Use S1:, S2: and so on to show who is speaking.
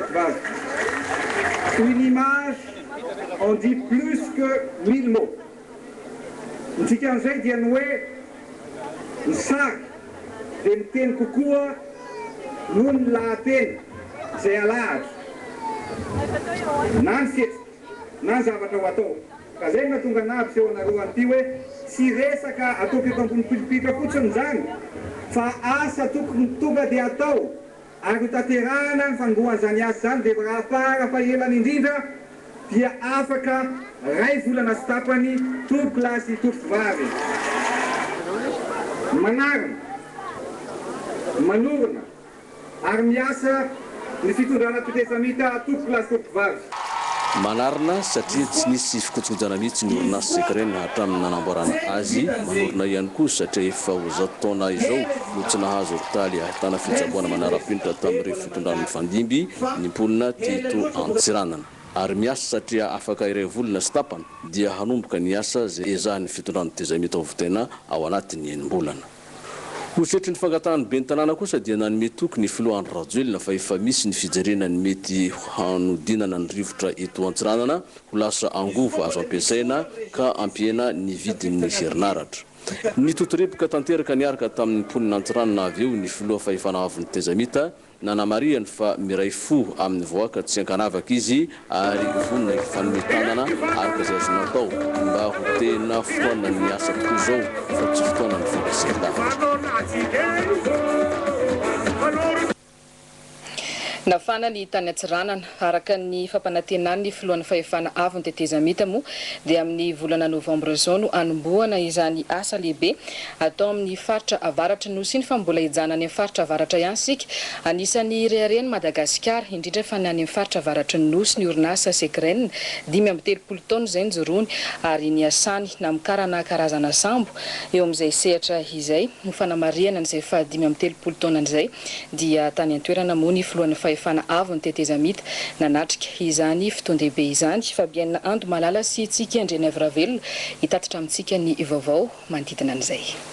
S1: tompokovavy. Une image en dit plus que mille mots. Ny dikan'izay dia ny hoe ny sary dia miteny kokoa noho ny lahateny izay alahatra na ny fihetsika na ny zavatra ho atao. Ka izay no nahatonga anah hampiseho anareo an'ity hoe tsy resaka ataoko eto ambony pilipitra fotsiny izany fa asa tokony tonga dia atao ary ho tanterahana ny fanombohan'izany asa izany dia raha fara fahelany indrindra dia afaka ray volana sy tapany tompoko lahy sy tompoko vavy. Manarina, manorina ary miasa ny fitondrana tetezamita tompoko lahy sy tompoko vavy.
S2: Manarina satria tsy nisy fikojakojana mihitsy ny orinasa Secren hatramin'ny nanamboarana azy, manorina ihany koa satria efa ho zato taona izao no tsy nahazo hopitaly ahitana fitsaboana manara-penitra tamin'ireo fitondrana nifandimby ny mponina teto Antsiranana. Ary miasa satria afaka iray volana sy tapany dia hanomboka ny asa izay ezahin'ny fitondrana tetezamita hovitaina ao anatin'ny enim-bolana. Ho setrin'ny fangatahan'ny ben'ny tanàna kosa dia nanome toky ny filoha Andry Rajoelina fa efa misy ny fijerena ny mety hanodinana ny rivotra eto Antsiranana ho lasa angovo azo ampiasaina ka hampihena ny vidin'ny herinaratra. Nitotoreboka tanteraka niaraka tamin'ny mponina Antsiranana avy eo ny filoha fahefana avon'ny Tezamita Nanamarihany fa miray fo amin'ny vahoaka tsy ankanavaka izy ary vonona hifanome tanana araka izay azony atao mba ho tena fotoanan'ny asa tokoa izao fa tsy fotoanan'ny fandresen-dahatra.
S3: Nafana ny tany Antsiranana. Araka ny fampanantenan'ny filohan'ny fahefana avon'ny tetezamita moa dia amin'ny volana novambra izao no hanombohana izany asa lehibe atao amin'ny faritra avaratry ny Nosy iny fa mbola hijanona any amin'ny faritra avaratra ihany isika. Anisan'ny reharehan'i Madagasikara, indrindra fa ny any amin'ny faritra avaratry ny Nosy, ny orinasa Secren. 35 taona izay nijoroany ary niasany namokarana karazana sambo eo amin'izay sehatra izay. Ho fanamarihana an'izay faha 35 taonany izay dia tany an-toerana moa ny filohan'ny fahefana avon'ny tetezamita nanatrika izany fotoan-dehibe izany. Fabienne Ando Malala sy Tsiky Andrianaivoravelona hitatitra amintsika ny vaovao manodidina an'izay.